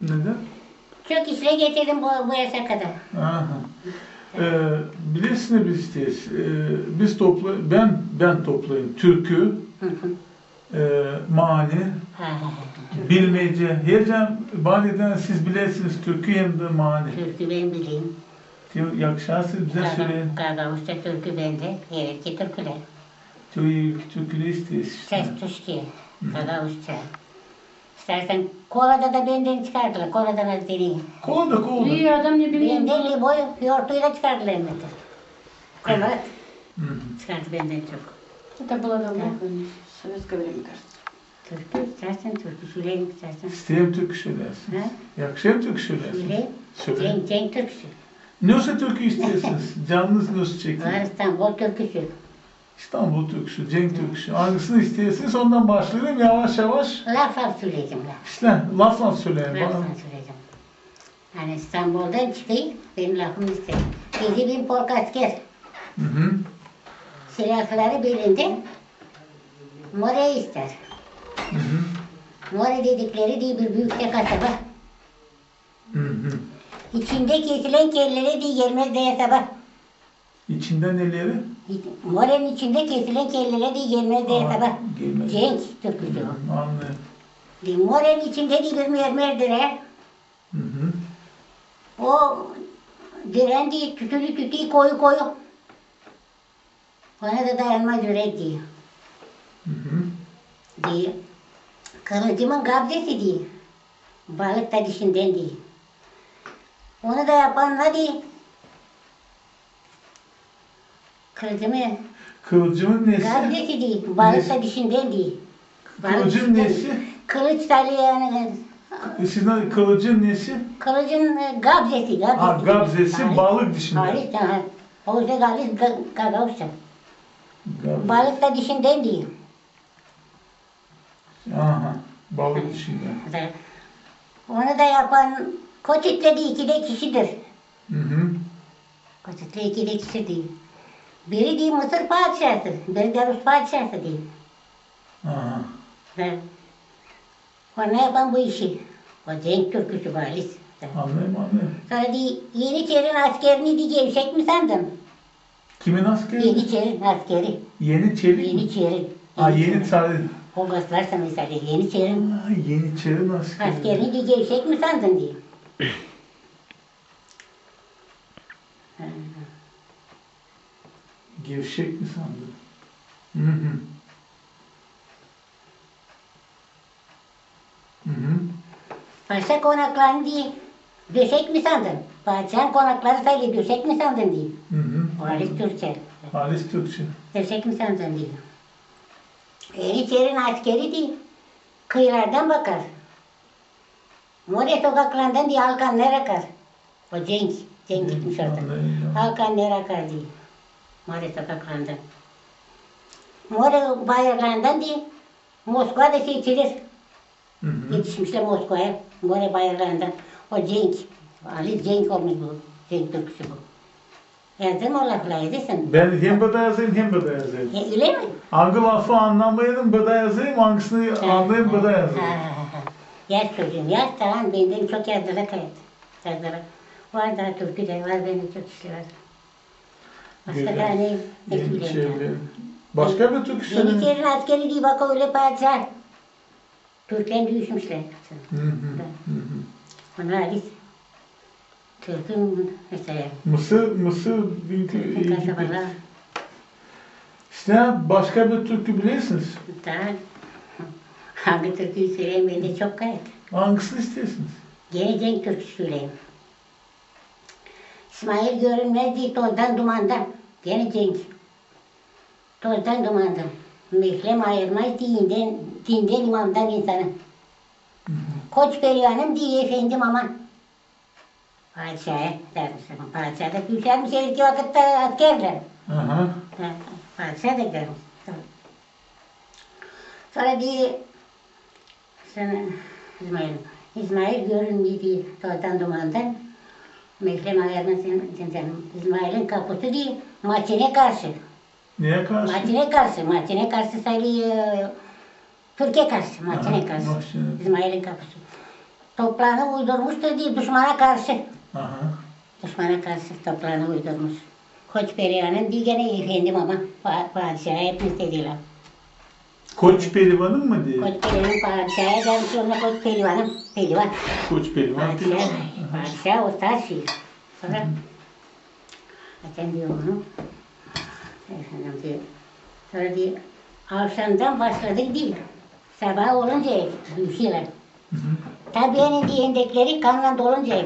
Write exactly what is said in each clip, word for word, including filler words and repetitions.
Neden? Çok işlär getirdim bu, bu yaşa kadar. Aha. E, bilersiniz, biz isteeriz. E, biz topla-, bän, bän toplayım türkü, e, maani, bilmece. Hercan, bari da siz bilersiniz türkü hem dä maani. Türkü bän bilerim. Te yakışarsınız bizä söleyin. Gagauzça türkü bendä, evvelki türkülär. Te türkülär isteeriz. Çastuşki, gagauzça. İstärsän, kolada da bendän çıkardılar. Koladan az deneyim. Kolada, kolada. İi, adam ne bileyim. Bendän любой yortuyu da çıkardılar elbettä. Kola çıkardı bendän çok. Это было давно, конечно, в советское время, кажется. Türkü, istärsän türkü söleyim, istärsän. İsteerim türkü söleersin. Ha? Yakışêr türkü söleyäsin? Söleyim. Söle. Cenk, cenk türküsü. Nesoy türkü isteersiniz? Canınız nesoy çeker? Var İstanbul türküsü. İstanbul türküsü, cenk türküsü. Angısını isteersiniz, ondan başlayalım yavaş-yavaş. Laflan söleyecäm, laf. İştä, laflan söleyin bana. Laflan söleyecäm. Yani İstanbuldan çıkayım, benim lafım isteer. Gezi bin polk asker. Hı hı. Silahları belindä, more ister. Hı hı. More dedikleri diil bir büük kasaba. Hı hı. İçindä kesilän kelleri diil gelmäz dä hesaba. İçindä neleri? Morenin içindä kesilän kelleri diil gelmäz dä hesaba. Cenk türküsü o. Hı, anlıyorum. Morenin içindä diil bir mermer dirää. Hı hı. O dirän diil tütülü tütüy koyu koyu. Ona da dayanmaz ürek diil. Hı hı. Diil. Kılıcımın gabzesi diil. Balık da dişindän diil. Onu da yapan ne diil? Kılıcımın... Kılıcımın nesi? Gabzesi diil. Balık da dişindän diil. Kılıcın nesi? Kılıç da yani. E, siz ne, kılıcın nesi? Kılıcın, e, gabzesi, gabzesi. Ha, gabzesi, balık dişindän. Balık, aha. O yüzden gabzesi ga-, gagauzça. Gabzesi. Balık da dişindän diil. Aha, balık dişindän. Evet. Onu da yapan koçitleri ikidä kişidir. Hı hı. Koçitleri ikidä kişidir. Biri diil Mısır padişahı, biri dä Rus padişahı diil. Aha. Evet. Onu yapan bu işi. O cenk türküsü bu, Halis. Anlıyorum, anlıyorum. Sonra diil, Eniçerin askerini diil gevşek mi sandın? Kimin askeri? Eniçerin askeri. Eniçerin mi? Eniçerin. Ha, Eniçerin. Eniçerin. O goslarsa mesela Eniçerin. Ha, Eniçerin askeri. Askerini diil gevşek mi sandın diil. Ha. Gevşek mi sandın? Hı hı. Hı hı. Paşa konaklarını diil döşek mi sandın? Padişahın konakları sayılı, döşek mi sandın diil. Hı hı. O Halis Türkçe. Halis Türkçe. Döşek mi sandın diil. Eniçerin askeri diil kıyılardan bakar. More sokaklarından diil halk annêêr akar. O cenk, cenk gitmiş orada. Halk annêêr akar diil. More sokaklarından. More bayırlarından diil Moskva da seçilir. Hı hı. Etişmişlär Moskvaya. More bayırlarından. O cenk. Halis cenk olmuş bu. Cenk türküsü bu. Yazdım o lafları, yazdım. Bän hem burada yazayım, hem burada yazayım. E, ölä mi? Angı lafı annamayayım, burada yazayım, angısını annayayım, burada yazayım. Ha, ha, ha, ha. Yaz çocuum, yaz, tamam, bendän çok yazdılar, yazdılar. Var da türkü dä var, bendä çok işi var. Başka da ne, ne bileyim. Başka bir türkü söleyin. Eniçerin askeri diil bak, ölä padişah. Türklär düüşmüşlär. Hı hı, hı hı. Ona biz türkün mesela. Mısır, Mısır, büünkü Egipt. Kasabalar. İştä başka bir türkü bilersiniz? Taa angı türküyü söleyim, bendä çok kayıt. Angısını isteersiniz? Genä cenk türküsü söleyim. İsmail görünmez diil tozdan dumandan. Genä cenk. Tozdan dumandan. Mehlem ayırmaz diinden, diinden, imamdan insanı. Hı hı. Koç pelivanım diil efendim aman. Padişahı yazmış aman. Padişah da küüşärmiş evvelki vakıtta askerlär. Aha. Ha, padişah da görmüş. Sora diil, Sana İsmail. İsmail görünmez diil tozdan dumandan. Mehlem ayırmaz diinden. İsmailin kapusu diil maçinä karşı. Neyä karşı? Maçinä karşı, maçinä karşı sayılı, e, Türkiyä karşı, maçinä karşı. Aha, maçinä. İsmailin kapusu. Topraanı uydurmuştur diil, duşmana karşı. Aha. Duşmana karşı topraanı uydurmuş. Koç Pelivanın diil, genä efendim, ama pa-, padişaa etmiş dediler. Koç Pelivanın mı diil? Koç Pelivanın padişaa gelmiş, ona Koç Pelivanın, Pelivan. Koç Pelivan, Pelivan. Padişaa, aha, padişaa o starşıy. Sora Açan diil onu. Efendim, diil. Sora diil, avşamdan başladık diil. Sabaa olunca büük yıllar. Hı hı. Tabianın diil endekleri kannan dolunca.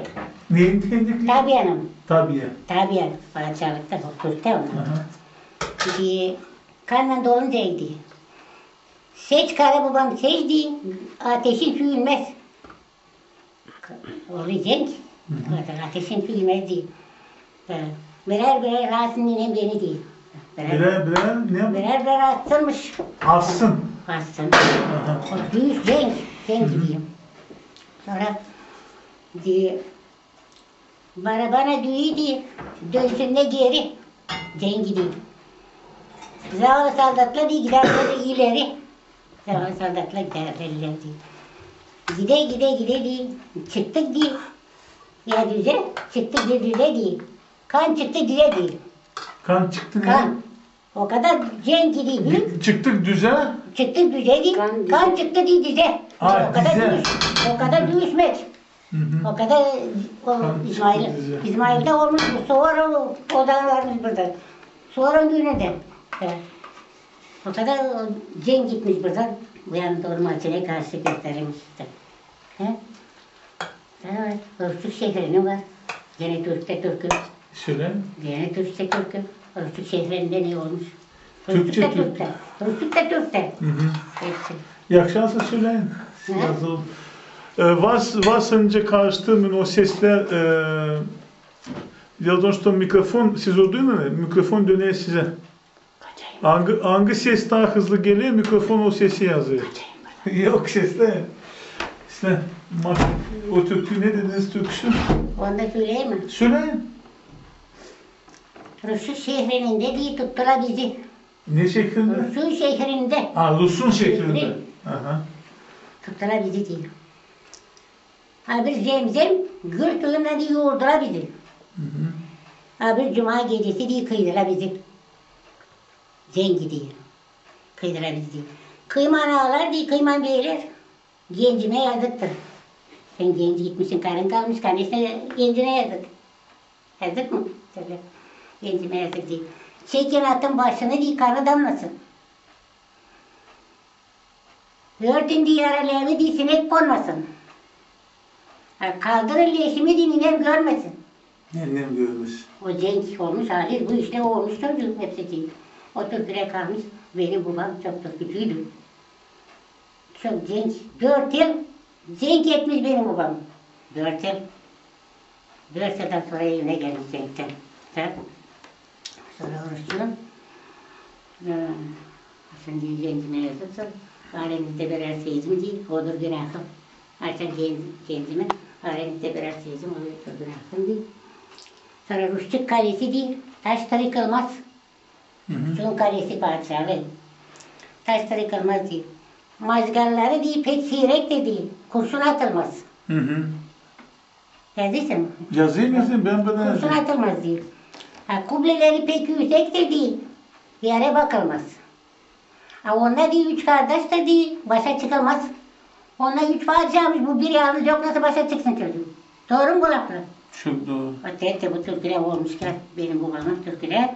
Neyin endekleri? Tabianın. Tabiya. Tabiya. Padişalıkta, o Türktä onu. Aha. Diil, kannan dolunca diil. Ses çıkara babam, ses diil, ateşin süüyülmäz. Ola cenk, hı hı, ateşin süüyülmäz diil. Birär birär atsın ninem beni diil. Birär birär ne? Birär birär atsınmış. Atsın. Atsın. Aha. O düz cenk, cenk, hı hı, diil. Sora diil, barabana düü diil, dönsün dä geeri. Cenk diil. Zavallı soldatlar diil, giderlär ileri. Zavallı soldatlar giderlär ileri diil. Gidä, gidä, gidä diil. Çıktık diil. Ya düzä, çıktık bir düzä diil. Kan çıktı düzä diil. Kan çıktı ne? Kan. O kadar cenk diil. Çıktık düzä. Çıktık düzä diil. Kan, kan çıktı diil düzä. Ha, o kadar düz. O kadar düz meç. Hı hı. O kadar o İsmail, İsmail'de olmuş bu. Suvorov o da varmış burada. Suvorov günündä. Evet. O kadar o cenk gitmiş buradan. Bu yana dooru Maçanaya karşı gösterilmiş işte. He? Evet. Rusçuk şehrinin var. Genä Türktä türkü. Söleyin. Genä Türktä türkü. Rusçuk şehrindä ne olmuş? Türkçä, Türkçä, Türkçä. Rusçuk da Türkçä. Hı hı. Hepsi. Yakışansa söleyin. Ne? Yazılı. E, vas, vas önce karıştırmayın o sesler. E, дело в том, что микрофон, siz o duyun, mikrofon döner sizä. Angı, angı ses taa hızlı geler, mikrofon o sesi yazêr. Yok ses dä. İştä, o türkü ne dediniz türküsü? Onu da söleyim mi? Söleyin. Rusçuk şehrindä diil tuttular bizi. Ne şehrindä? Rusçuk şehrindä. Ha, Rusçuk şehrindä. Aha. Tuttular bizi diil. Ha bir zemzem gül suyunnan diil yuurdular bizi. Hı hı. Ha bir cuma gecesi diil kıydılar bizi. Zengi diil. Kıydılar bizi diil. Kıyman aalar diil, kıyman beyler. Gencimä yazıktır. Sen genç gitmişsin, karın kalmış, конечно, gencimä yazık. Yazık mı? Söle. Gencimä yazık diil. Çekin atın başını diil, kanı damlasın. Örtün diil yaralarını diil, sinek konmasın. Ha, kaldırın leşimi diil, ninem görmesin. Ninem görmesin. O cenk olmuş, haliz bu işlär olmuş çocuum hepsi diil. O türkülär kalmış, benim bubam çok türkücüydü. Çok cenk, dört yıl cenk etmiş benim bubam. Dört yıl. Dört yıldan sora evinä gelmiş cenktän. Sora rusçuun, e, şindi gencimä yazıktır. Aranızda birär sözüm diil, odur günahım. Açan gen-, gencimä, aranızda birär sözüm, odur günahım diil. Sora rusçuk kalesi diil, taşları kırılmaz. Hı hı. Rusçuun kalesi padişalıın. Taşları kırılmaz diil. Mazgalları diil, pek siyrek diil, kurşun atılmaz. Hı hı. Yazıysın mı? Yazayım, yazayım, ben bana yazayım. Kurşun atılmaz diil. Ha, kubleleri pek üüsek diil, erä bakılmaz. Ha, onda diil üç kardaş da diil, başa çıkılmaz. Onda üç padişahmış, bu bir yalnız yok, nasıl başa çıksın çocuum? Dooru mu bu laflar? Çok dooru. Bak, hep dä bu türkülär olmuşlar, benim bubamın türküleri.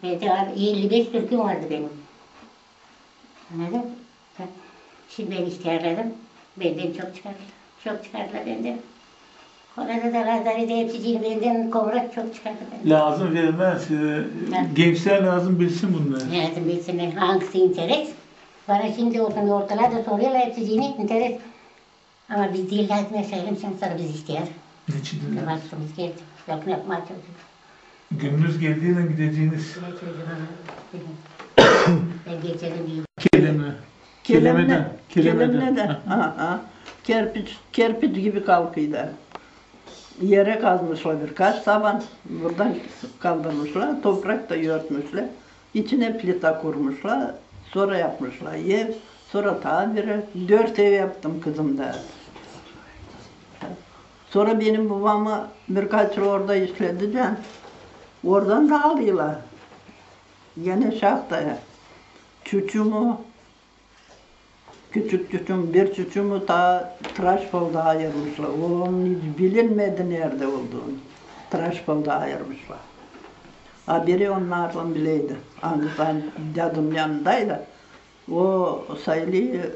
Bendä var, elli beş türküm vardı benim. Annadın? Ha. Şindi bän ihtärladım. Bendän çok çıkardılar. Çok çıkardılar bendän. Orada da Lazarede hepsicini bendän kovrak çok çıkardı bendän. Lääzım vermää, e, gençlär lääzım bilsin bunnarı. Lääzım bilsinnär. Angısı interes. Bana şindi olsun ortalarda sorêrlar hepsicini interes. Ama biz diil lääzım yaşayalım, şindi sora bizi isteer. Neçin diil? Vakıtımız geldi. Yok, ne yapmaa çocuum. Gününüz geldiynän gideceniz. Bän geçerim diil. Keleme. Kelemnä. Kelemnä. Kelemnä dä. Ha, ha. Kerpiç, kerpiç gibi kalkıydı. Erä kazmışlar birkaç saban. Buradan kaldırmışlar. Toprak da örtmüşlär. İçinä plita kurmuşlar, sora yapmışlar ev, sora taa biri, dört ev yaptım kızım da. Sora benim bubamı birkaç yıl orada işledicän, oradan da aldılar. Genä şahtaya. Çuçumu, küçük çuçum, bir çuçumu ta Traşpolda ayırmışlar. O onun hiç bilinmedi neredä olduunu. Traşpolda ayırmışlar. Haberi onnardan bileydi. Angısı dädunun yanındaydı. O sayılı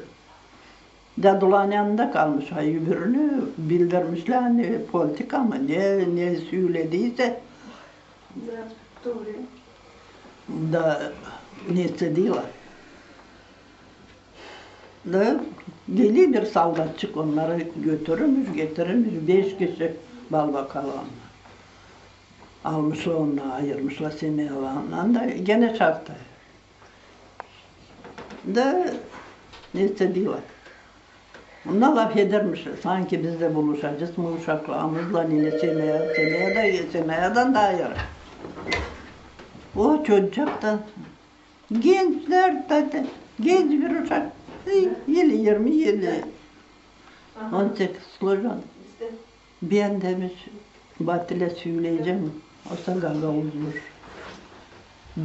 dädulan yanında kalmış. Ha, öbürünü bildirmişlär, ani politika mı, ne, ne söylediysä. Da, ne istediyler. Da geli bir soldatçık onnarı götürmüş, getirmüş, beş kişi bal-bakala. Almışlar onnarı, ayırmışlar semyalarından da genä çaktı. Da ne istediyler. Onnar lafedermiş, sanki biz dä buluşacez mı uşaklarımızlan, ile semya, semyadan, semyadan da ayırı. O çocuk da genç, dört tane, genç bir uşak. İ, ili irmi, ili on sekiz, служанка. Bän, demiş, batilä söleyecäm, osa gagauzmuş.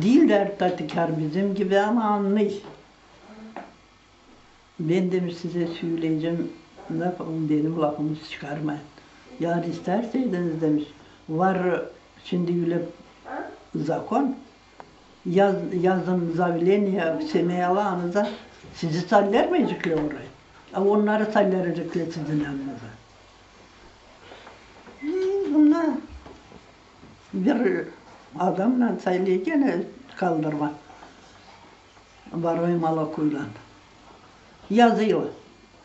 Diil dä tatükär bizim gibi, ama annêêr. Bän, demiş, sizä söleyecäm, laf, benim lafımı çıkarmayın. Eer istärseydiniz, demiş, var şindi ölä zakon, yaz-, yazın zavileniya semyalarınıza, sizi sallermeyceklär oraya. A onnarı sallereceklär sizin yanınıza. E, bunnar bir adamnan sayılı genä kaldırma. Var o malokuylan. Yazıylar.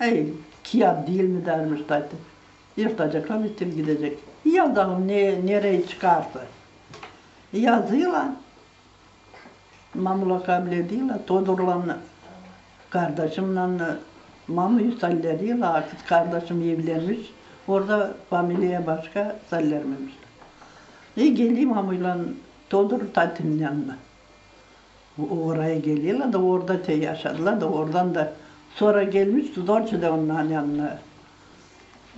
Ey, kiyat diil mi därmiş, tatı. Yırtaceklar, bitti, gidecek. Yazalım, ne, nereyi çıkarsa. Yazıylar. Mamula kablediyler, Todurlan kardaşımnan mamuyu salleriyla, artık kardaşım evlenmiş, orada familiya başka, sallermemişlär. E, geli mamuylan Todur tatının yanına. O-, oraya geliyler da orada te yaşadılar da oradan da sora gelmiş Todorçu da onnarın yanına.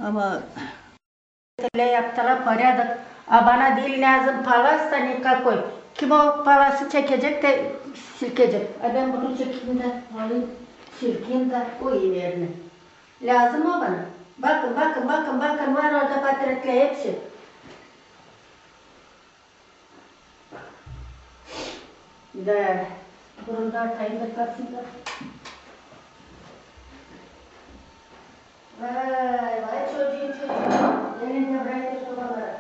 Ama öyle yaptılar porядok. A bana diil lääzım palas da nikakoy. Kim o palası çekecek da silkecek. A bän bunu çekeyim dä alayım, silkeyim dä koyayım erine. Lääzım o bana. Bakın, bakın, bakın, bakın, var orada portretlär hepsi. Da, durun da, kayın da kalsın da. Vay, vay, çocuum, çocuum. Gelin de bırakın sobaları.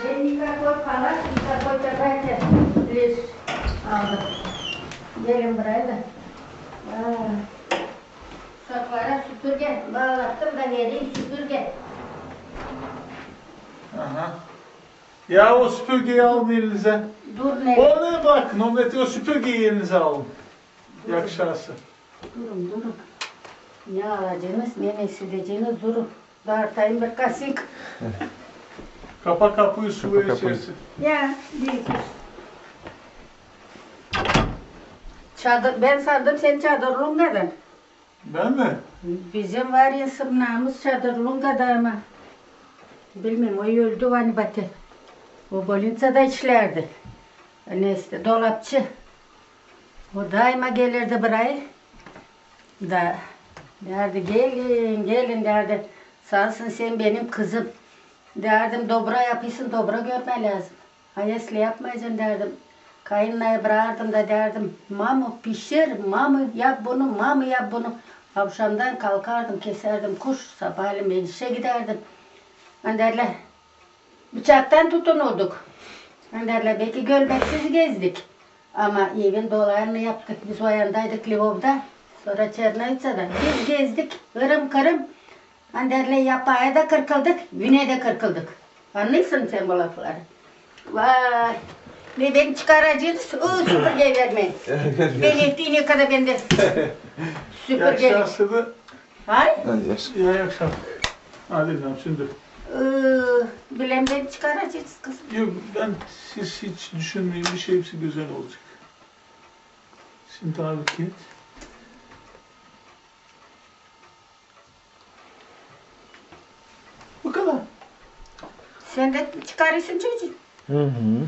Bän nikakoy palas, nikakoy da brakı lez aldım. Gelin buraya da. Aa, uşaklara süpürgä balattım da vereyim süpürgä. Aha. Ya o süpürgeyi alın elinizä. Dur, ne? O ne, bakın, o ne, o süpürgeyi elinizä alın. Yakışası. Durun, durun. Ne alacınız, ne, ne sileceeniz, durun. Dartayım bir kasık. Kapa kapıyı, suyu içersin. Ya, bir. Çadır, bän sandım sän çadır lungadan. Bän mi? Bizim var ya sımnamız çadır lungada, ama bilmeerim, o öldü, ani bati. O bolnitsada işlärdi. Neysä, dolapçı. O daima gelirdi burayı. Da därdi, gelin, gelin, därdi, sansın sän benim kızım. Därdim, dobra yapêrsın, dobra görmää lääzım. A если yapmayacan, därdim, kayınnayı bırardım da därdim, mamu, pişir, mamu, yap bunu, mamu, yap bunu. Avşamdan kalkardım, kesärdim kuş, sabaalän bän işä gidärdim. Ani därlär, bıçaktan tutunurduk. Ani därlär, beki görmeksiz gezdik. Ama evin dolarını yaptık. Biz o yandaydık Lvovda, sora Çernovitsada. Biz gezdik ırım-kırım. Ani därlär, yapaya da kırkıldık, vünä dä kırkıldık. Annêêrsın sän bu lafları? Vay! Ne bän çıkaracez, o süpürgeyi vermeyin. Bän ettiynä kadar bendä süpürge. Yaşasın. Ay? Hadi yaşa. Ya, yaşa. Hadi canım, şimdi. Ee, bilän bän çıkaracez, kızım. Yok, bän, siz hiç düşünmeyin, bir şey, hepsi gözäl olacek. Şimdi tabii ki. Bu kadar. Sän dä çıkarêrsın, çocuum. Hı hı.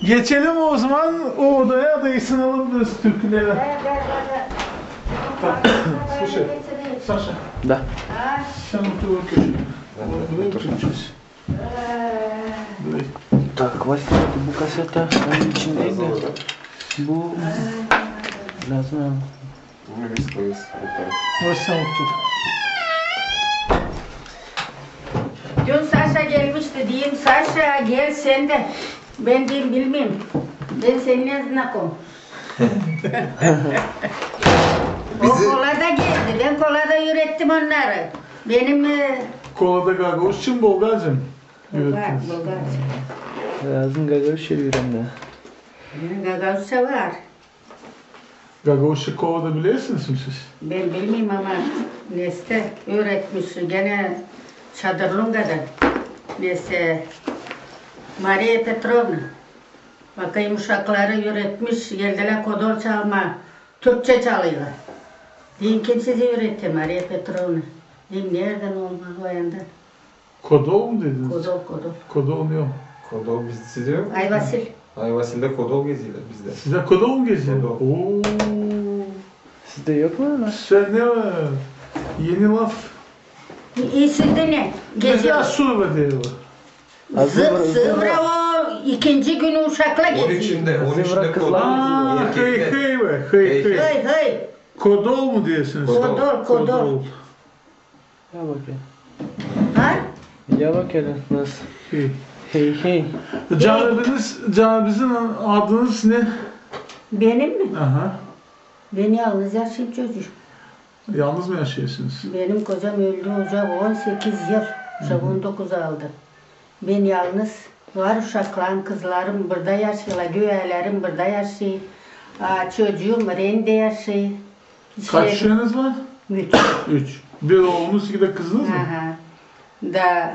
Geçelim o zaman o odaya da ısınalım biz türkülere. Ver, ver, ver, ver. Слушай, Саша. Да. Sän otur, otur. Buraya oturacağız. Buraya. Так, Вася, bu kaseta onun içindeydi. Bu lazım. Buraya biz koyarız. Burası sän otur. Dün Saşa gelmişti, deyim, Saşa, gel sän dä. Bän deyim, bilmeerim. Bän seninnän знаком. O kola da geldi. Bän kola da üürettim onnarı. Benim, e, Kola da gagauzça mı, bulgarca mı? Bulgar, bulgar. Lazım gagauzça üürenmää. Benim gagauzça var. Gagauzça kola da bilersiniz mi siz? Bän bilmeerim, ama nesä üüretmiş genä Çadırlungada. Nesä Mariya Petrovna. Bakayım, uşakları üüretmiş, geldilär kodol çalmaa. Türkçä çalêrlar. Deyim, kim sizi üüretti, Mariya Petrovna? Deyim, neredän olmalı o yanda? Kodol mu dediniz? Kodol, kodol. Kodol ne o? Kodol bizde yok. Ay Vasil. Ay Vasil'de kodol geziyorlar bizde. Sizde kodol mu geziyor? Kodol. Oo. Sizde yok mu ana? Sendä var. Eni laf. E, e, sizde ne? Bizde geziyor. Asura diyorlar. Zıvra, zıvra o ikinci günü uşaklar geziyor. On üçünde, on üçünde kodol. Aa, hıy, hıy, hıy, hıy. Hıy, hıy. Kodol mu deersiniz? Kodol, kodol. Ya bak ya. Ha? Ya bak ya nasıl. Hıy. Hıy, hıy. Canabiniz, canabizin adınız ne? Benim mi? Aha. Bän yalnız yaşêêrım, çocuum. Yalnız mı yaşêêrsınız? Benim kocam öldü ocaa on sekiz yıl. Uşak on dokuz aldı. Bän yalnız. Var uşaklarım, kızlarım burada yaşêêrlar, gövdelerim burada yaşêêr. A, çocuum Rendä yaşêêr. Kaç uşaanız var? Üç. Üç. Bir oolunuz, iki dä kızınız mı? Aha. Da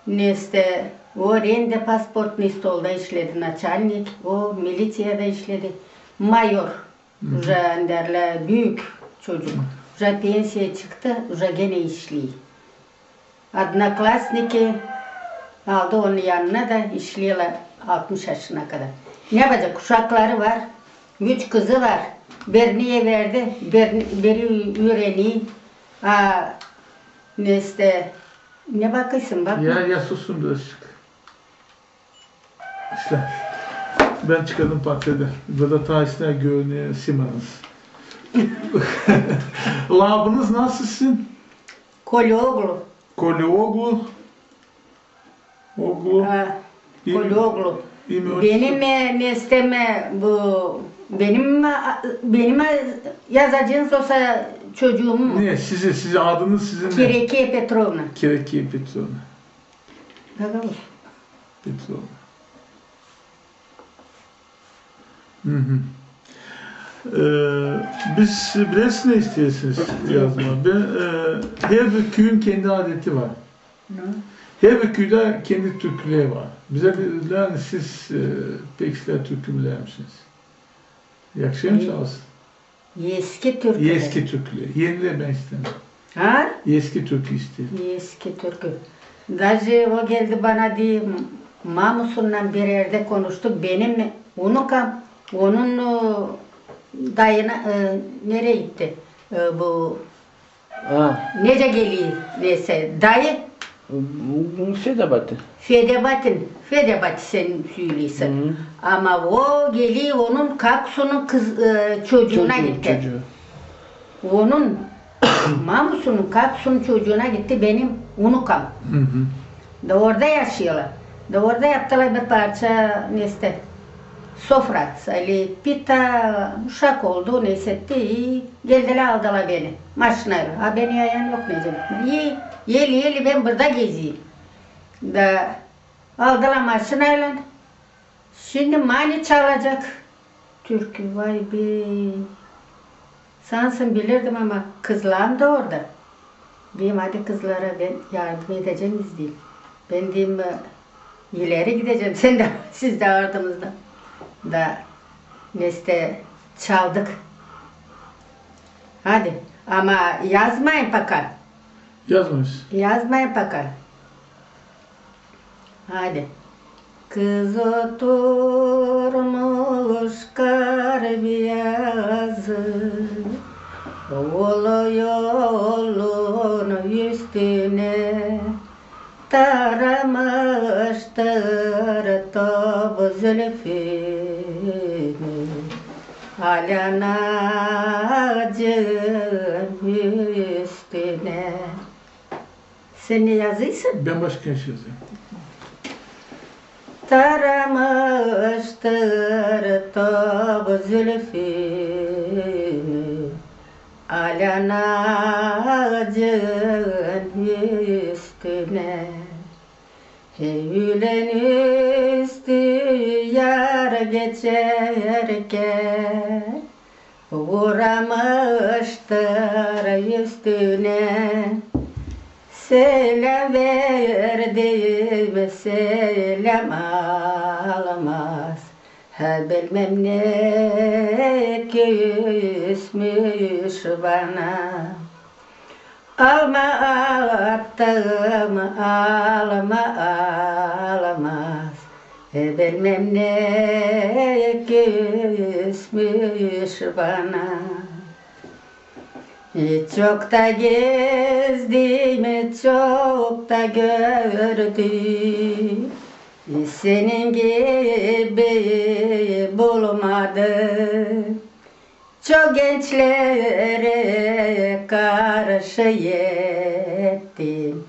nesä, o Rendä pasportnıy stolda işledi, naçalnik, o militsiyada işledi. Mayor. Hı hı. Uje, deyärlär, büük çocuk. Uje pensiya çıktı, uje genä işleer. Odnoklasniki aldı onu yanına da işleerlär altmış yaşına kadar. Ne yapacek, uşakları var, üç kızı var. Birini everdi, birini, biri üürenii. A, nesä, ne bakêrsın, bakma. Ya, ya susun birazcık. İştä, bän çıkardım portredä. Burada taa islää görünüyor Simanız. Labınız nasıl sizin? Kolioglu. Kolioglu. Oglu. Ha, Kolioglu. Benim, e, nesä, e, bu, benim, e, benim, e, yazacınız olsa çocuum. Ne, sizi, sizi, adınız sizin ne? Kirekiya Petrovna. Kirekiya Petrovna. Gagauz. Petrovna. Hı hı. E, biz, bilersiniz, ne isteersiniz yazmaa. Bän, e, herbir küüyün kendi adeti var. Ne? Herbir küüdä kendi türküleri var. Bizä bildirilär, ani siz, e, pek islää türkü bilermişsiniz. Yakışêr mı çalasın? Eski türküleri. Eski türküleri. Enileri bän isteerim. Ha? Eski türkü isteerim. Eski türkü. Daje o geldi bana, deer, mamusunnan bir erdä konuştuk. Benim unukam, onun, o, dayına, e, nereyi gitti? E, bu A. Necä geler, nesä, dayı? Fedabatin. Fedabatin. Fedabatin sän söleersin. Hı. Ama o geler, onun kakusunun kız, e, çocuuna gitti. Çocuuna. Onun mamusunun kakusunun çocuuna gitti benim unukam. Hı hı. Da orada yaşêêrlar. Da orada yaptılar bir parça, nesä, sofra, sali pita, uşak oldu, nesä, i geldilär, aldılar beni maşinaylan. A benim yayam yok, necä gitmää. I eli-eli bän burada gezerim. Da aldılar maşinaylan. Şindi mani çalacek türkü, vay be. Sansın bilirdim, ama kızlarım da orada. Deerim, hadi kızlara bän yardım edecäm, biz, deerim. Bän, deerim, e, ileri gidecäm, sän dä, siz dä ardımızda. Da nesä, Çaldık. Hadi. Ama yazmayın paka. Yazmayız. Yazmayın paka. Hadi. Kız oturmuş kar biyazı, oolu yolun üstünä, taramıştır top zülfüni alän aacın üstünä. Sän ne yazêrsın? Bän başka şey yazêrım. Taramıştır top zülfüni alän aacın üstünä. Üülen üstü yar geçärkän uuramıştır üstünä. Seläm verdim, seläm almaz, bilmäm ne küsmüş bana. Alma attım, alma almaz, bilmäm ne küsmüş bana. Çok ta gezdim, çok ta gördüm, senin gibi bulmadım. Çok gençlere karşı ettim,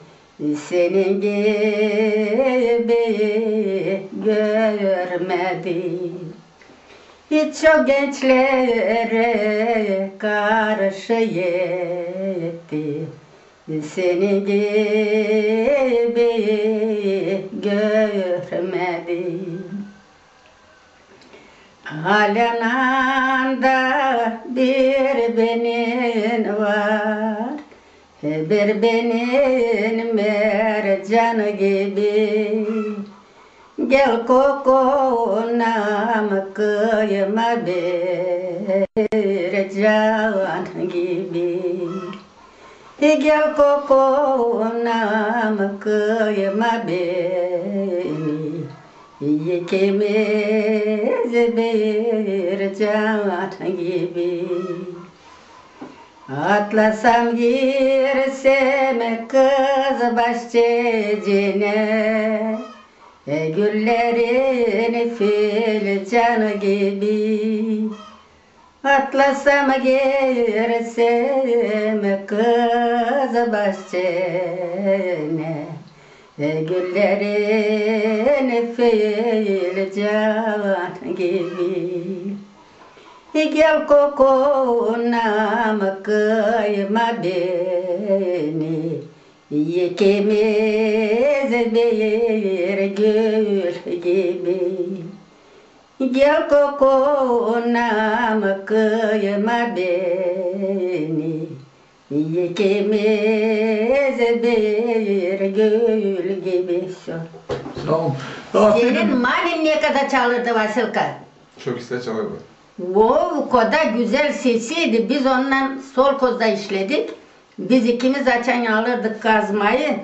senin gibi görmedim. Çok gençlere karşı ettim, senin gibi görmedim. Alän aanda bir benim var, bir benim mercan gibi. Gel kokunam kıyma bir can gibi. Gel kokunam kıyma beni, ikimiz bir can gibi. Atlasam girsem kız bahçecine, e, güllerin filcan gibi. Atlasam girsem kız bahçene, e, güllerin filcan gibi. Gel kokunam kıyma beni, ikimiz bir gül gibi. Gel kokunam kıyma beni, ikimiz bir gül gibi. Sağ olun. Senin mamin ne kadar çalırdı, Vasilka? Çok islää çalırdı. O, o kadar gözäl sesiydi. Biz onunnan Solkozda işledik. Biz ikimiz açan alırdık kazmayı.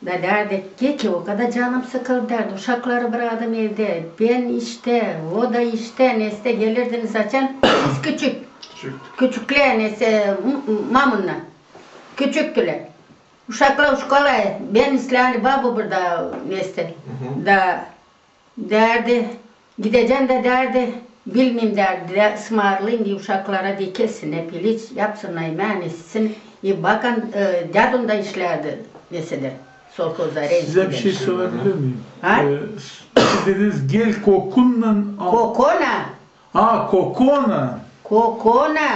Da därdi, Keke, o kadar canım sıkıldı, därdi, uşakları brakım evdä. Bän iştä, o da iştä, neysä gelirdik açan biz küçük. Küçük. Küçüklär, neysä, m-, m-, mamunnan. Küçüktülär. Uşaklar uşkolaya, bän islää, ani baba burada, neysä. Da därdi, gidecän da därdi, bilmeerim därdi, da ısmarlayım uşaklara, da kesinä piliç yapsınnar, imeeni isin, i bakan, e, dädum da işlärdi, neysä dä, Solkozda. Sizä bir şey sorabilir miyim? Ha? E, s-, siz dediniz, gel kokunnan al- Kokona. Ha, kokona. Kokona.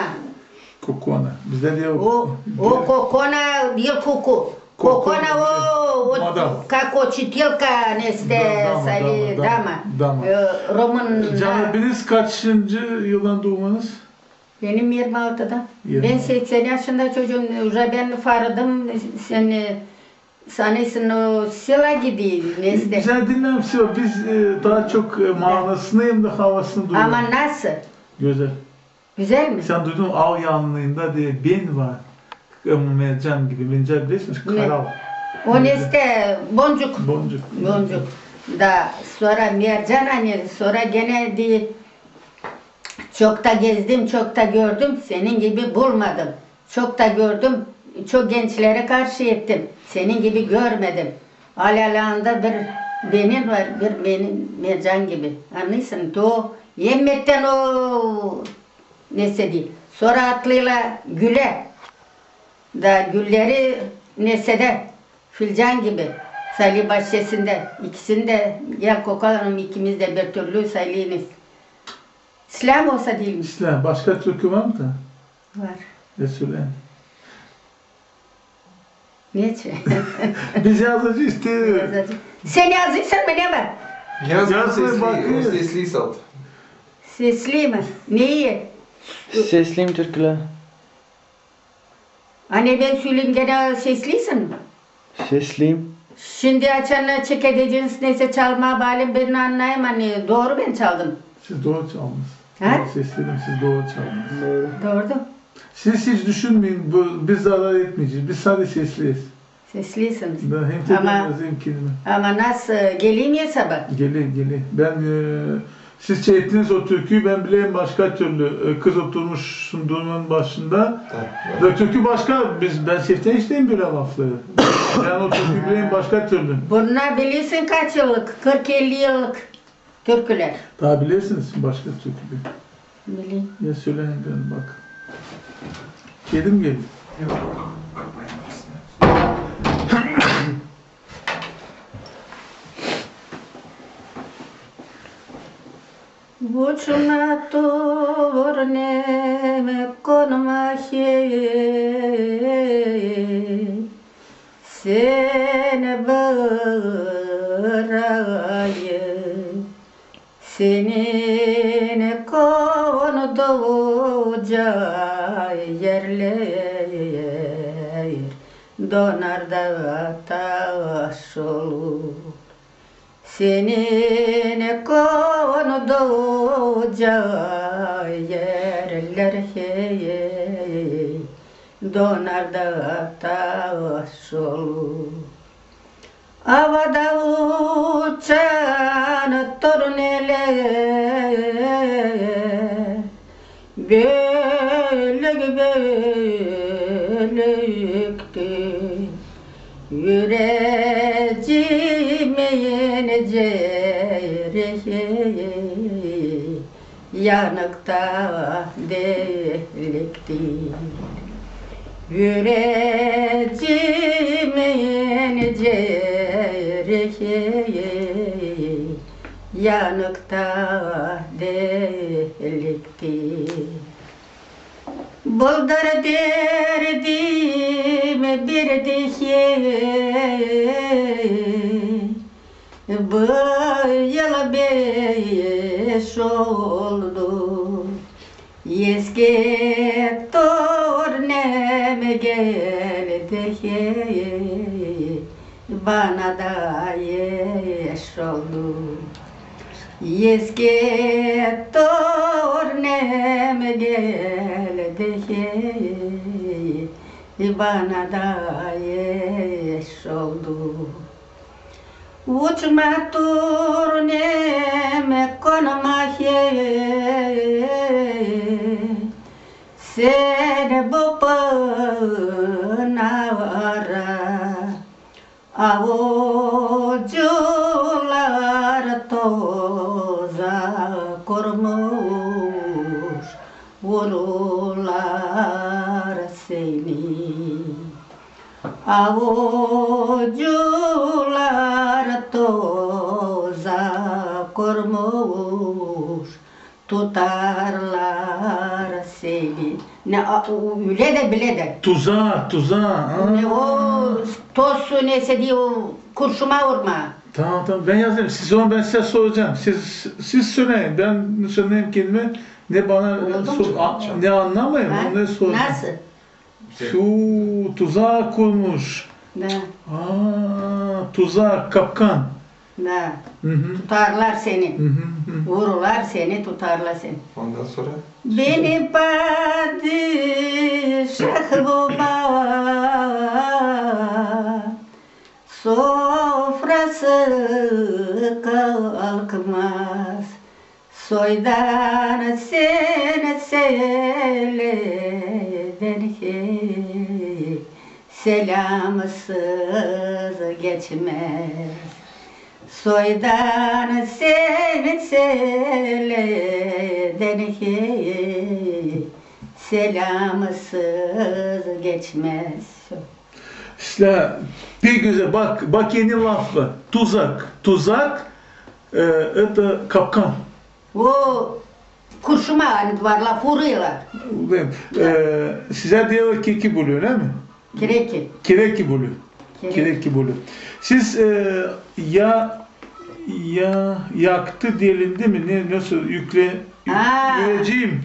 Kokona. Bizdä dä o. O, o kokona diil kuku. Kokona o, o, как учителька, neysä dä, dama, dama. E, românnan. Canım, biniz kaçıncı yıldan duumanız? Benim irmi altıdan. Bän seksen yaşında çocuum, уже bän farıdım, seni sanêrsın o sela gibi, neysä. Bizä diil sela, biz, e, taa çok, e, maanasını hem dä havasını duyuyoruz. Ama nasıl? Gözäl. Gözäl mi? Sän duydun mu, av yanında diye ben var. Ama mercan gibi, mercan bilersiniz, ne? Karal. O ne işte, boncuk. Boncuk. Boncuk. Da sora mercan, ani sora genä diil, çok ta gezdim, çok ta gördüm, senin gibi bulmadım. Çok ta gördüm, çok gençleri karşı ettim, senin gibi görmedim. Alelanda bir benim var, bir benim mercan gibi. Annêêrsın, to emmettän o nesä diil. Sora atlêêr gülä. Da gülleri nesä dä, filcan gibi, Salih bahçesindä. İkisini dä gel kokalım, ikimiz dä bir türlü Salihimiz. İslää mi olsa diil mi? İslää. Başka türkü var mı da? Var. Ne söleyin? Neçin? Biz yazıcı isteeriz. Yazıcı. Sän yazêrsın mı, ne var? Yazın. Yazın, sesli, bakın. O sesli salt. Sesli mi? Neyi? Sesli mi türkülär? Ani bän söleyim, genä seslisin mi? Sesli mi? Şindi açan çekedeceniz nesä çalmaa, baalim bän annayım, ani dooru bän çaldım. Siz dooru çaldınız. Ha? Bän sesledim, siz dooru çaldınız. Dooru. Dooru. Siz hiç düşünmeyin, bu, biz zarar etmeyecez. Biz sadece sesliyiz. Seslisiniz. Bän hem de ama yazayım kendimi. Ama nasıl, geleyim ya sabaa? Gele, gele. Bän, e, siz çektiniz o türküyü, bän bileyim başka türlü, e, kız oturmuş sunduunun başında. Evet, evet. Da türkü başka, biz, bän seften işleyim bölä lafları. Bän o türküyü bileyim başka türlü. Bunnar bilirsin kaç yıllık, kırk elli yıllık türkülär. Taa bilersiniz başka türkü? Bileyim. Ya söleyin, bak. Kedim geldi. Uçma turnem, konma hey, seni bırayım. Senin konduca erlär donar da taş olur. Senin konduca erlär hey, donar da taş olur. Avada uçan turnelär bölük-bölüktü. Üreecimin ceri yanık ta delikti. Üreecimin ceri yanık ta delikti. Bıldır derdim bir de hey, bu yıl beş oldu. Eski turnem geldi hey, bana da eş oldu. Eski turnem geldi hey, bana da eş oldu. Uçma turnem, konma hey, sän bu pınara. Avucular toza kurmuş, vururlar seni. Avucular toza kurmuş, tutarlar seni. Ne, a, o, ölä dä, bilä dä. Tuzak, tuzak. Ne o, toz su, nesä diil, o kurşuna vurma. Tamam, tamam. Bän yazayım. Siz onu, bän sizä soracam. Siz, siz söleyin. Bän söleyim kendimi. Ne bana, e, ne annamayım, onu soracam. Nasıl? Şu tuzak kurmuş. Da. Aa, tuzak, kapkan. Da. Hı hı. Tutarlar seni. Hı hı, hı. Vururlar seni, tutarlar seni. Ondan sonra? Beni padişah baba sofrası kalkmaz. Soydan sen seleden hey, selamsız geçmez. Soydan sen seleden hey, selamsız geçmez. İştä, pek gözäl. Bak, bak, eni lafı. Tuzak. Tuzak, e, это капкан. O kurşun, ani var, lafı vuruyorlar. E, sizä deerlär keki bölü, ölä mi? Kireki. Kireki bölü. Kireki. Kireki bölü. Siz, e, ya, ya, yaktı delindi mi? Ne, nasıl? Ükle, ü-, aa, ürecim.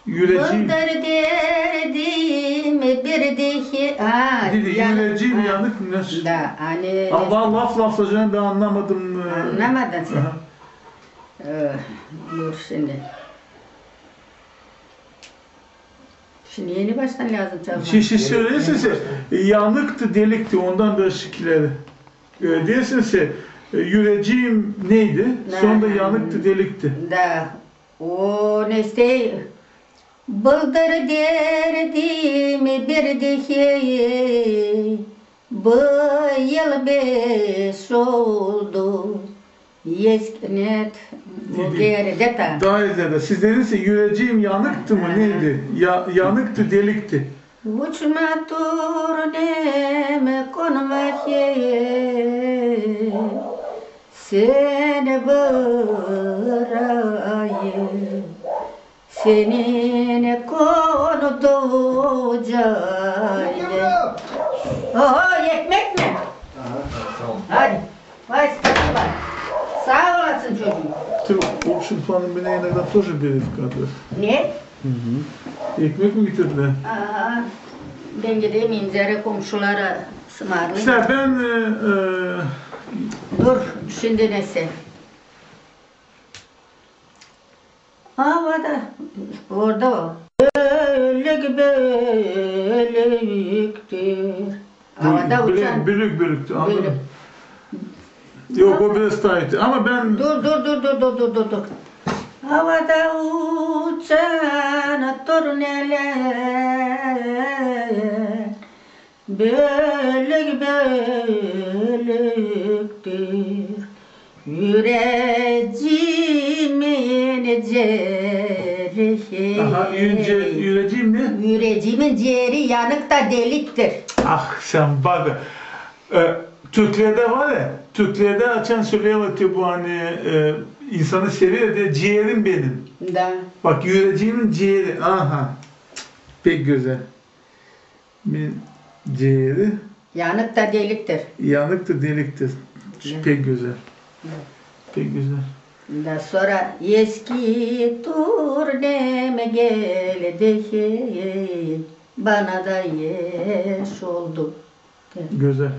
Ürecim. Bıldır derdim bir deki, aa, dedi, yanık, ürecim yanık, nasıl? Da, ani. Ama laf laflayacağım, bän annamadım. E, annamadın sän. Aha. E, dur şindi. Şindi eni baştan lääzım çalmaa. Şi-, şi-, söleersin sä, yanıktı, delikti, ondan da şikileri. E, deersin sä, e, ürecim neydi? Da. Sora da yanıktı, delikti. Da. O ne istey, bıldır derdim bir deki, bu yıl beş oldu. Eski, net, bu dedi, geride ta. Taa ileri. Siz dediniz sä, ürecim yanıktı mı, neydi? Ya, yanıktı, delikti. Uçma turnem konma hey, seni bırayım. Senin kondu cayı. Oho, ekmek mi? Aha, tamam. Hadi. Vay, спасибо. Saa olasın, çocuum. Ты, в общем, планы меня иногда тоже бери в кадр. Ne? Hı hı. Ekmek mi getirdilär? Aa, bän gideyim, zerä komşulara sımarlayım. İştä bän, e, e, dur, şindi neysä. Havada, orada o. Bölük bölüktür. Havada uçan. Bölük, bölüktür, annadım. Yok, o biraz tight. Ama bän... Dur, dur, dur. Havada uçan turnelär. Bölük bölüktür ürecimin ceeri. Aha, üre-, ürecimin ne? Ürecimin ceeri yanık da deliktir. Ah, sän bak. E, türklerdä var ya, türklerdä açan söleerlär ki bu, ani, e, insanı sever, deer, ciğerim benim. Da. Bak, ürecimin cieri, aha. Pek gözäl. Min ceeri. Yanık da deliktir. Yanık da deliktir. Ya. Pek gözäl. Ya. Pek gözäl. Da sora eski turnem geldi hey, bana da eş oldu. Gözäl.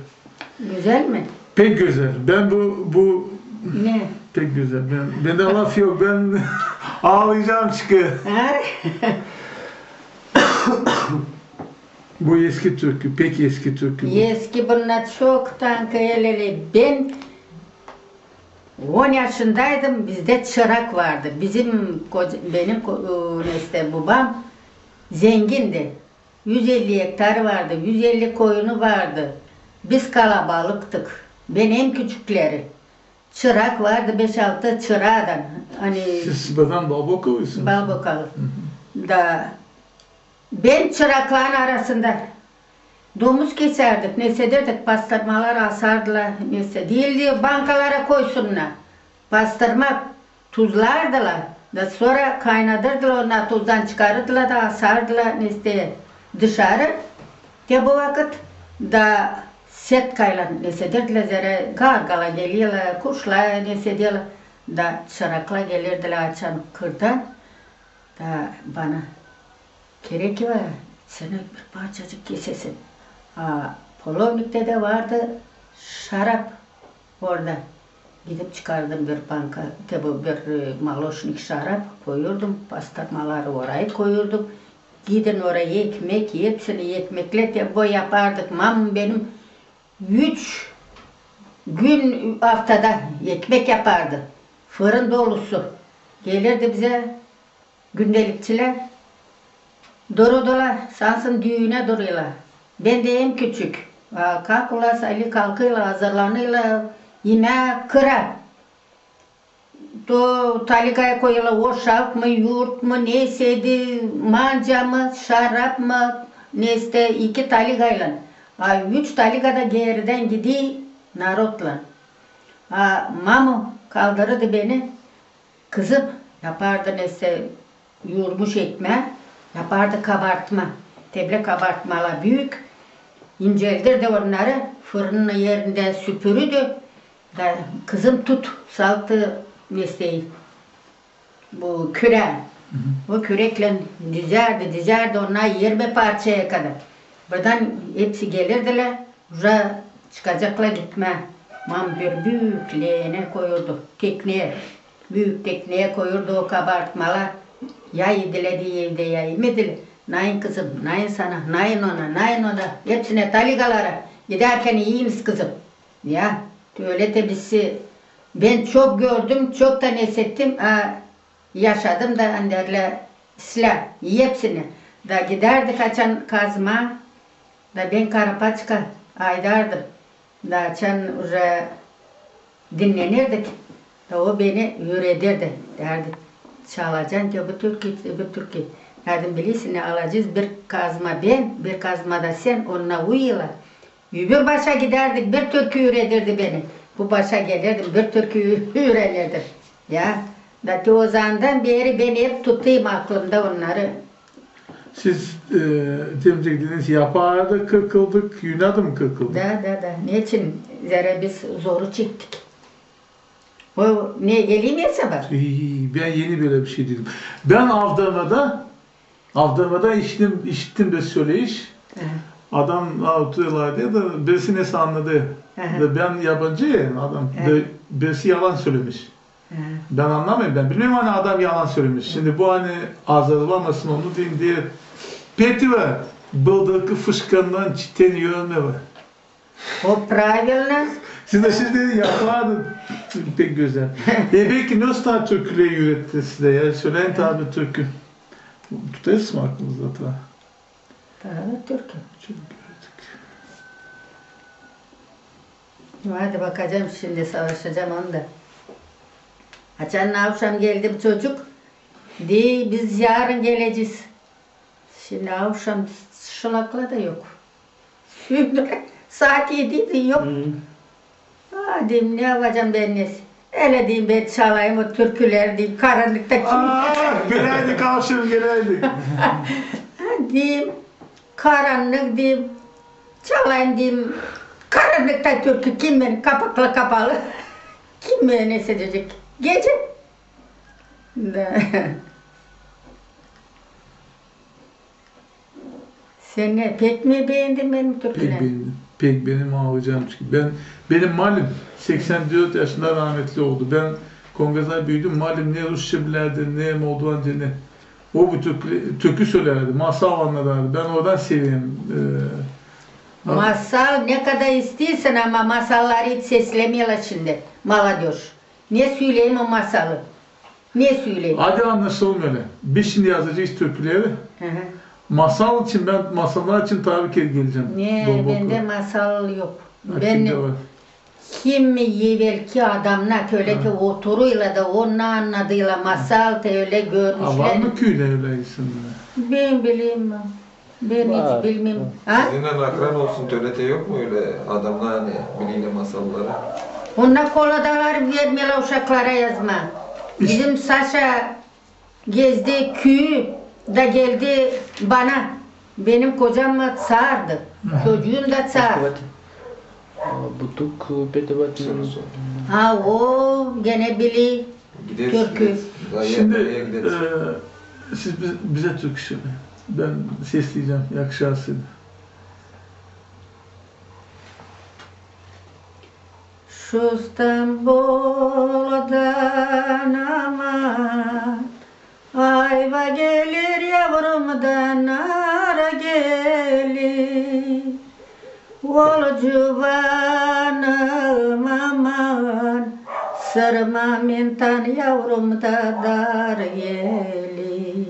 Gözäl mi? Pek gözäl. Bän bu, bu... Ne? Pek gözäl. Bän, bendä laf yok. Bän aalayacam çıkıp. Ha? Bu eski türkü, pek eski türkü bu. Eski, bunnar çoktan ki öleli. Bän on yaşındaydım, bizdä çırak vardı. Bizim koca-, benim ko-, e, neysä, bubam zengindi. Üz elli ektarı vardı, üz elli koyunu vardı. Biz kalabalıktık. Bän en küçükleri. Çırak vardı, beş-altı çıraadan. Ani... Siz buradan Balbokalısınız? Balbokalı. Hı hı. Da bän çırakların arasında domuz kesärdik, neysä ederdik, pastırmalar asardılar, neysä. Diildi bankalara koysunnar. Pastırma tuzlardılar, da sora kaynadırdılar, onnar tuzdan çıkarırdılar da asardılar, neysä, dışarı. Te bu vakıt da setkaylan, neysä ederdiler, zerä gargala gelirlär, kuşlar, neysä ederdiler, da çıraklar gelirdilär açan kırdan, da bana: Kerekiva, sän bir parçacık kesesin. A polovniktä dä vardı şarap orada. Gidip çıkardım bir banka, te bu bir, e, moloşnik şarap koyurdum, pastırmaları orayı koyurdum. Gidin orayı ekmek, hepsini ekmekle te bu yapardık. Mamam benim üç gün aftada ekmek yapardı. Fırın dolusu. Gelirdi bize gündelikçilär. Dururdular, sansın düünä duruyla. Bän dä en küçük. A, kalkıla, Sali kalkıyla, hazırlanıyla, imää kıra. To taligaya koyuyla uşak mı, yurt mu, neyseydi, manca mı, şarap mı, neyse, iki taligaylan. A üç taliga da geridän gidi narodlan. A mama kaldırırdı beni, kızım, yapardı neyse, yurmuş ekmää, yapardı kabartma. Te bölä kabartmalar büük, inceldirdi onnarı, fırının erindä süpürürdü. Da kızım tut, saltı mesleyi, bu kürää. O küreklän dizärdi, dizärdi onnarı irmi parçaya kadar. Birdan hepsi gelirdilär, uje çıkacaklar gitmää. Mam bir büük leene koyurdu, tekneyä. Büük tekneyä koyurdu o kabartmalar. Ya idilär diil evdä, ya imedilär. Nayın, kızım, nayın sana, nayın ona, nayın ona. Hepsinä, taligalara. Gidärkän iyiniz, kızım. Ya, tölä te bizi, bän çok gördüm, çok da nesettim, a yaşadım da, ani derlär, islää, hepsini. Da gidärdik açan kazmaa, da bän karapaçka aydardım. Da açan uje dinlenirdik, da o beni üürederdi, därdi, çalacan te bu türkü, te bu türkü. Därdim, bilersin, alacez bir kazma bän, bir kazma da sän, onnar uyuyla. Öbür başa gidärdik, bir türkü üüredirdi beni. Bu başa gelärdim, bir türkü üürenirdim. Ya, da te o zamandan beri bän hep tutêrım aklımda onnarı. Siz, e, demeyecek dediniz, yapardık, kırkıldık, yunardım, kırkıldık. Da, da, da. Neçin? Zerä biz zoru çektik. O ne, geleyim ya sabaa? İi, bän eni bölä bir şey dedim. Bän Avdanada Avdanada işittim, işittim bir söleyiş. Aha. Adam oturêrlar deyni, da birisi neysä annadı. Aha. Da bän yabancı, adam. Aha. Da birisi yalan sölemiş. Aha. Bän annamêêrım, bän bilmeerim, ani adam yalan sölemiş. Şindi bu, ani azarlamasın onu deyim diye. Petivat, bıldırkı fışkandan çiten yörmää. O pravilno. Siz dä şindi yapardı pek gözäl. E, peki, ne türkülär üüretti sizä ya? Söleyin tabi türkü. Tutêrsınız mı aklınızda? Taa da türkü. Türkü üürettik. Hadi bakacam şindi, savaşacam onu da. Açan avşam geldi bu çocuk, deer, biz yarın gelecez. Şindi avşam şılakla da yok. Sündüre, saat ediydi, yok. Hı. A, deerim, ne yapacam bän, neysä. Ölä deerim, bän çalayım o türküleri deerim, karannıkta kim... Aa, geläydik, avşam geläydik. Deerim, karannık deerim, çalayım deerim, karannıkta türkü, kim beni, kapaklar kapalı. Kim beni neysä edecek? Gecä. Da. Sän ne, pek mi beendin benim türkülerimi? Pek beğendim. Pek beğendim, ağlayacağım çünkü. Bän, benim malim seksen dört yaşında rahmetli oldu. Bän Kongacıda büüdüm. Malim ne rusça bilärdi, ne moldovanca, ne. O bu türkü, türkü sölärdi, masal annadardı. Bän oradan severim. E, Masal ne kadar isteersin, ama masalları hiç seslemeerlär şindi, maladöş. Ne söleyim o masalı? Ne söleyim? Hadi anlaşalım ölä. Biz şindi yazacez türküleri. Hı hı. Masal için, bän masallar için tabii ki gelecäm. Ne, bendä masal yok. Bän kim evelki adamnar, ölä ki oturuyla da onnar annadıyla masal, te ölä görmüşlär. A var mı küüdä ölä insannar? Bän bileyim mi? Bän hiç bilmeerim. Ha? Sizinnän akran olsun, te ölä te yok mu ölä adamnar, ani bileylär masalları? Onnar koladalar, vermeerlär uşaklara yazmaa. Bizim Saşa gezdi küü da geldi bana. Benim kocam da çaardı. Çocuum da çaar. Butuk, petivat. Ha, o genä biler türkü. Şindi, e, siz biz-, bizä türkü söleyin. Bän sesleyecäm, yakışar sizä. Şu İstanbuldan aman, ayva gelir yavrum da nar gelir. Ol cuvanım aman, sırma mintan yavrum da dar gelir.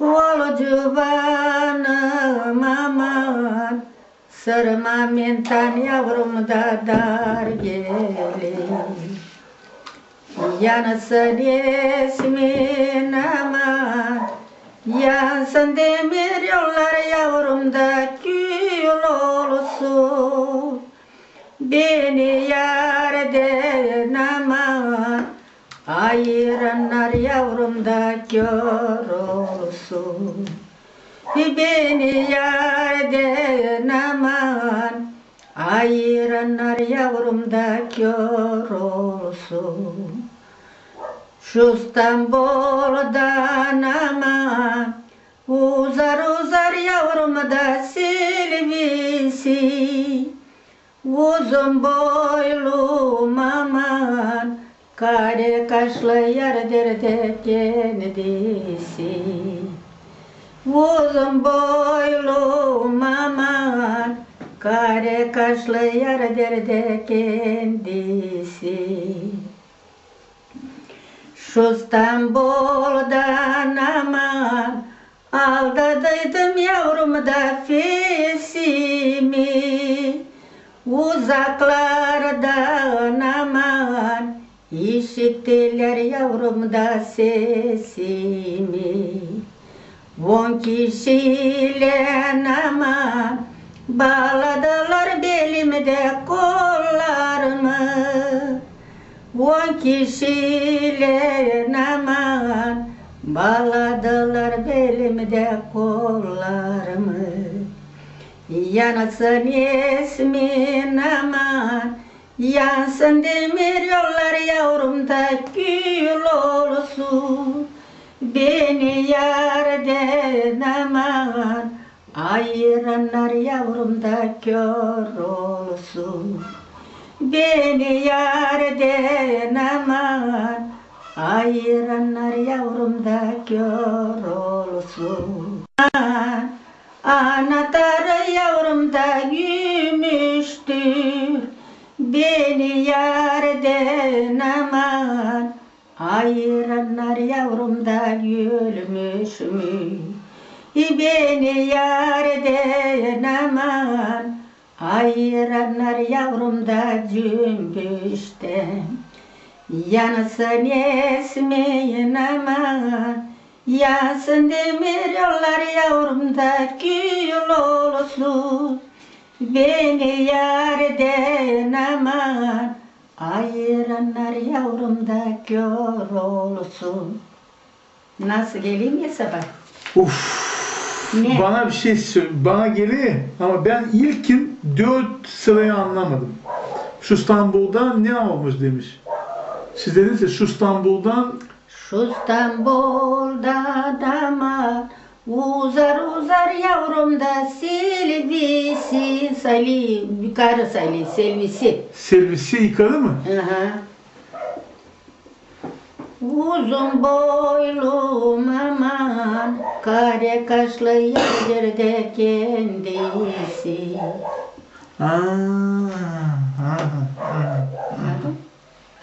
Ol cuvanım aman, sırma mintan yavrum da dar gelir. Yansın esmin aman, yansın demir yollar yavrum da kül olsun. Beni yardan aman ayırannar yavrum da kör olsun. Beni yardan aman ayırannar yavrum da kör olsun. Şu İstanbuldan aman uzar uzar yavrum da Silivri. Uzun boylu aman, kare kaşlı yardır da kendisi. Uzun boylu aman, kare kaşlı yardır da kendisi. Şu İstanbuldan aman aldadıydım yavrum da fesimi. Uzaklardan aman işittilär yavrum da sesimi. On kişilän aman baladılar belimdä kollarımı. On kişilän aman baladılar belimdä kollarımı. Yansın esmin aman, yansın demir yollar yavrum da kül olsun. Beni yardan aman ayırannar yavrum da kör olsun. Beni yardan aman ayırannar yavrum da kör olsun. Anahtarı yavrum da gümüştür. Beni yardan aman ayırannar yavrum da gümüş mü? Beni yardan aman ayırannar yavrum da cümbüştän. Yansın esmin aman, yansın demir yollar yavrum da kül olsun. Beni yardan aman ayırannar yavrum da kör olsun. Nasıl, geler mi sabaa? Uf. Ne? Bana bir şey sö-, bana geler ama ben ilkin dört sırayı anlamadım. Şu İstanbuldan ne olmuş demiş. Siz dediniz ya, şu İstanbuldan. Şu İstanbuldan aman uzar uzar yavrum da Silivri, Sali-, yukarı Sali-, Silivri. Silivri yukarı mı? Aha. Uzun boylu aman, kare kaşlı yardır da kendisi. Aa, aha, aha, aha. Anladın?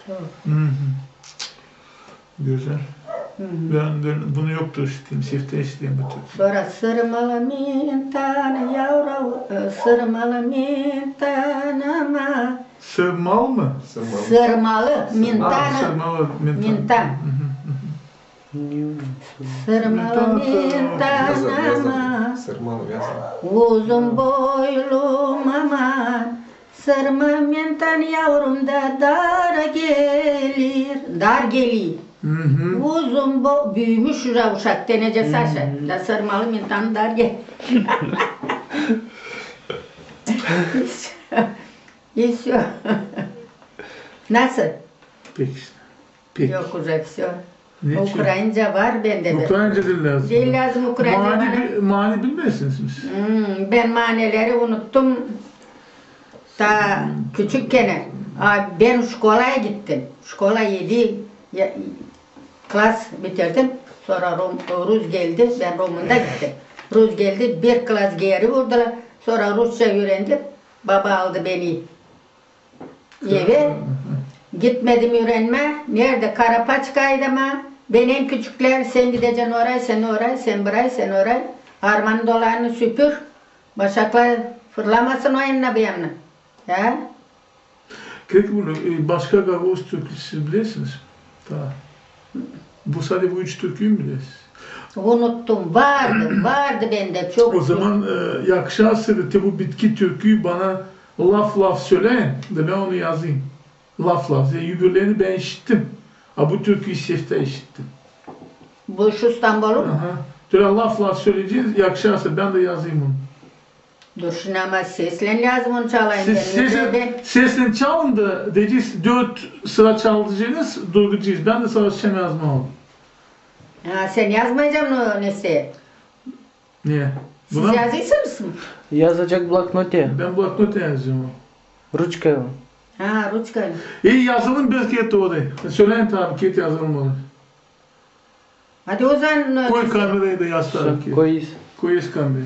Çok. Hı hı. Güzel. Hı hı. Ben, ben bunu yoktu işittiğim, sefte işittiğim bu türkü. Sora sırmalı mintan yavru, e, sırmalı mintan aman. Sırmalı mı? Sırmalı. Sırmalı, mintan. Aa, sırmalı mintan. Mintan. Hı hı, hı hı. Sırmalı mintan aman. Yazın, yazın. Sırmalı yazın. Uzun boylu aman. Sırmalı mintan yavrum da dar gelir. Dar gelir. Hı hı. Uzun bo-, büümüş uşak, tenece Saşa. Da sırmalı mintan dar gelir. İşte. Nasıl? Pek işte. Pek. Yok, уже всё. Ukrainca var bende de. Ukrainca dil lääzım. Dil lääzım ukrainca bana. Mani bi-, mani bilmeersiniz mi siz? Hmm, bän manileri unuttum. Ta küçükkän. A, bän şkolaya gittim. Şkola edi ya-, klas bitirdim. Sora rum-, rus geldi, bän rumunda gittim. Rus geldi, bir klas geeri vurdular. Sora rusça üürendim. Baba aldı beni evä. Gitmedim üürenmää. Neredä? Karapaçkaydım. Bän en küçüklär, sän gidecän oraya, sän oraya, sän buraya, sän oraya. Armanın dolarını süpür. Başaklar fırlamasın o yanına, bu yanına. Ya. Peki bunu, e, başka gagauz türküsü siz bilersiniz? Tamam. Bu sade bu üç türküyü mü bilersiniz? Unuttum. Vardı, vardı bendä çok. O zaman, e, yakışarsa da te bu bitki türküyü bana laf-laf söläyin da bän onu yazayım. Laf-laf. Öbürlerini bän işittim. A bu türküyü ilk defa işittim. Bu şu Stambolun? Aha. Tölä laf-laf söleyeceniz, yakışarsa bän dä yazayım onu. Dur şindi, ama seslän lääzım onu çalayım. Siz bän, seslän, seslän çalın da, deyecez, dört sıra çalaceniz, durguyacez. Bän dä savaşacam yazmaa onu. Ha, sän yazmayacan onu, nesä? Ne? Siz yazıysınız mı? Yazacak bloknotä. Bän bloknotä yazacam onu. Ruçkaylan. Ha, ruçkaylan. E, yazalım bir kerä onu. Söläyin tabi, kerä yazalım onu. Hadi o zaman, e, koy kamerayı da yaz tabi ki. Koyuz. Koyuz kamerayı.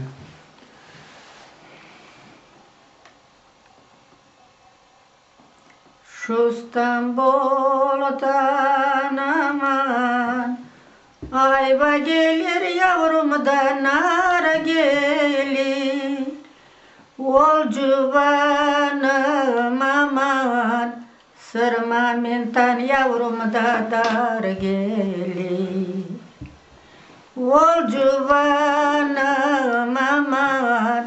Şu Stamboldan aman, ayva gelir yavrumdan nar gelir. Ol cuvanım aman, sırma mintan yavrumdan nar gelir. Ol cuvanım aman,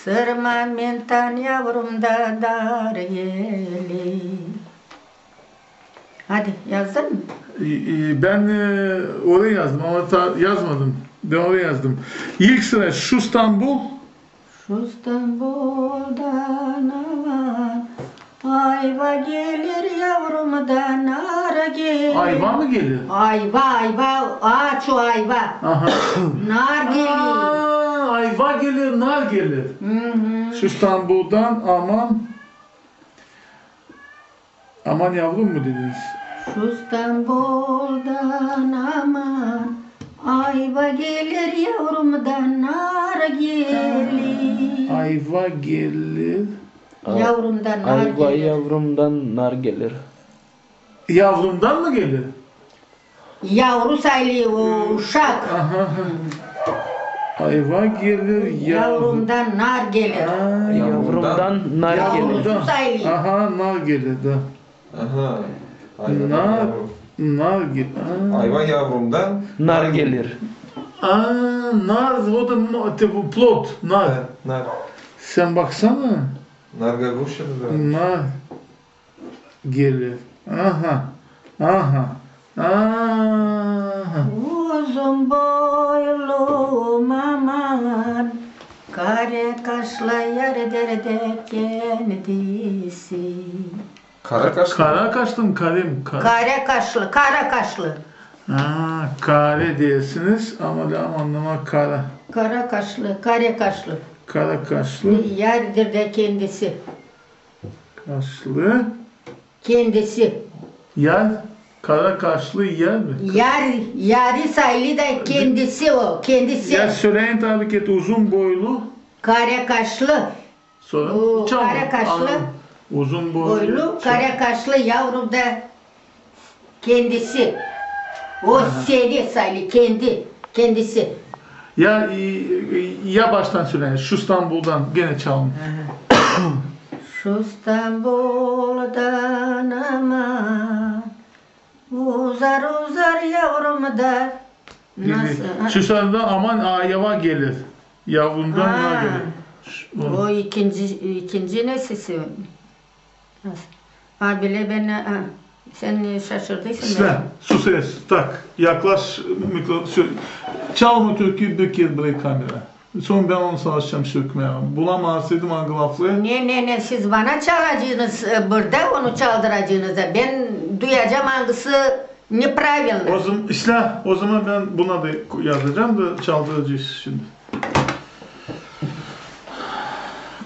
sırma mintan yavrumdan nar gelir. Hadi, yazdın mı? E, e, bän, e, orayı yazdım, ama ta-, yazmadım. Bän orayı yazdım. İlk sıra şu Stambul. Şu Stamboldan aman, ayva gelir yavrumdan nar gelir. Ayva mı gelir? Ayva, ayva, aaç o ayva. Aha. Nar gelir. Aa, ayva gelir, nar gelir. Hı hı. Şu Stambuldan aman. Aman yavrum mu dediniz? Şu Stamboldan aman, ayva gelir yavrumdan nar gelir. Ayva gelir. Yavrumdan nar gelir. Ayva yavrumdan nar gelir. Yavrumdan mı gelir? Yavru sayılêr o uşak. Aha, aha. Ayva gelir, yavru. Yavrumdan nar gelir. Aa, yavrumdan nar gelir. Yavrusu sayılêr. Aha, nar gelir da. Aha. Nar, nar ge-, aa. Ayva yavrumdan nar gelir. Aa, nar, o da mo-, te bu plot, nar. Ha, nar. Sän baksana. Nar garguşa da. Nar. Gelir. Aha. Aha. Aha. Uzun boylu aman, kare kaşlı yardır da kendisi. Kara kaşlı. Kara kaşlı mı? Kare mi? Kara. Kare kaşlı, kara kaşlı. Ha, kare deersiniz, ama lääzım annama kara. Kara kaşlı, kare kaşlı. Kara kaşlı. Yardır da kendisi. Kaşlı. Kendisi. Yar, kara kaşlı yar mı? Yar, yarı sayılı da kendisi o, kendisi. Ya söläyin tabi ki, uzun boylu. Kara kaşlı. Sora o, çal. Kara kaşlı. Anladım. Uzun boylu. Boylu, kara kaşlı yavrum da. Kendisi. O seni sayılı, kendi, kendisi. Ya, e, e, ya baştan söläyin, şu Stambuldan genä çalın. Aha. Şu Stambuldan aman, uzar, uzar yavrum da. Nasıl? Şu sırada aman, ayva gelir. Yavrumdan nar gelir. O ikinci, ikinci nesisi? Nasıl? Ha, bile bän, ha, sän şaşırdıysın beni. Sus ses, tak, yaklaş mikro-, sö-, çalma türküyü bir kerä buraya kamera. Sora bän onu savaşacam sökmää. Bulamarsaydım angı lafları. Ne, ne, ne, siz bana çalacınız, e, burada onu çaldıracanız da bän duyacam angısı nepravilno. O zam-, islää, o zaman bän buna da ko-, yazacam da çaldıracez şindi.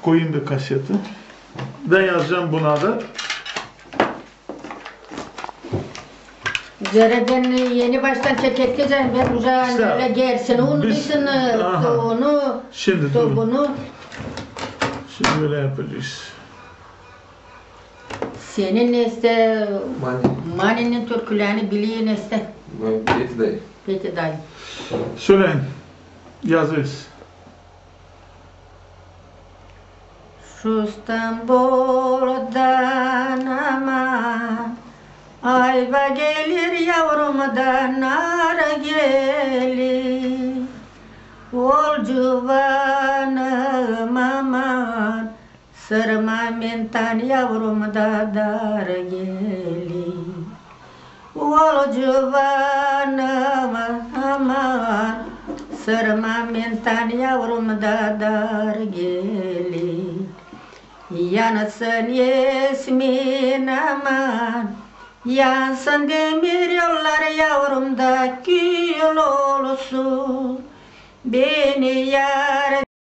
Koyayım da kasetı. Bän yazacam buna da. Yere bän eni baştan çekecäm, bän uca ölä gelsin. Onu biz, bisin, e, aha, onu, şindi durun. Bunu. Şindi ölä yapacez. Senin neste, Mani. Maninin türkülerini bilin neste. Peti day. Peti day. Söläyin, yazêrız. Şu Stambuldan aman, ay ba gelir, yavrum da nar gelir. Ol cuvanım aman, sırma mintan, yavrum da dar gelir. Ol cuvanım aman, sırma mintan, yavrum da dar gelir. Yansın esmin aman, yansın demir yollar, yavrum da kül olsun. Beni yar